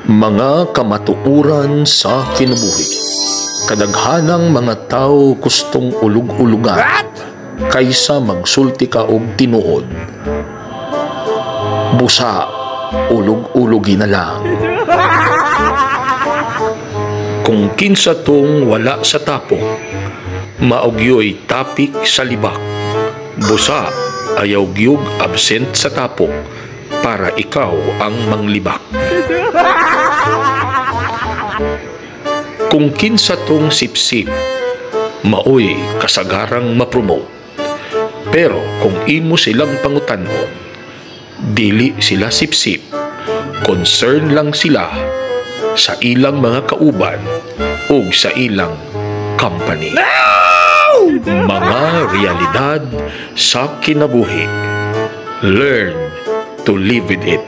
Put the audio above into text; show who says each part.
Speaker 1: Mga kamatuoran sa kinabuhi. Kadaghanang mga tao gustong ulog-ulugan kaysa magsulti ka og tinuod. Busa, ulog-ulogi na lang. Kung kinsa tong wala sa tapok, mao gyoy tapik sa libak. Busa, ayaw gyug absent sa tapok para ikaw ang manglibak. Kung kinsa tong sipsip, maoy kasagarang mapromote. Pero kung imo silang pangutanon, dili sila sipsip. Concern lang sila sa ilang mga kauban ug sa ilang company. Mga realidad sa kinabuhi. Learn to live with it.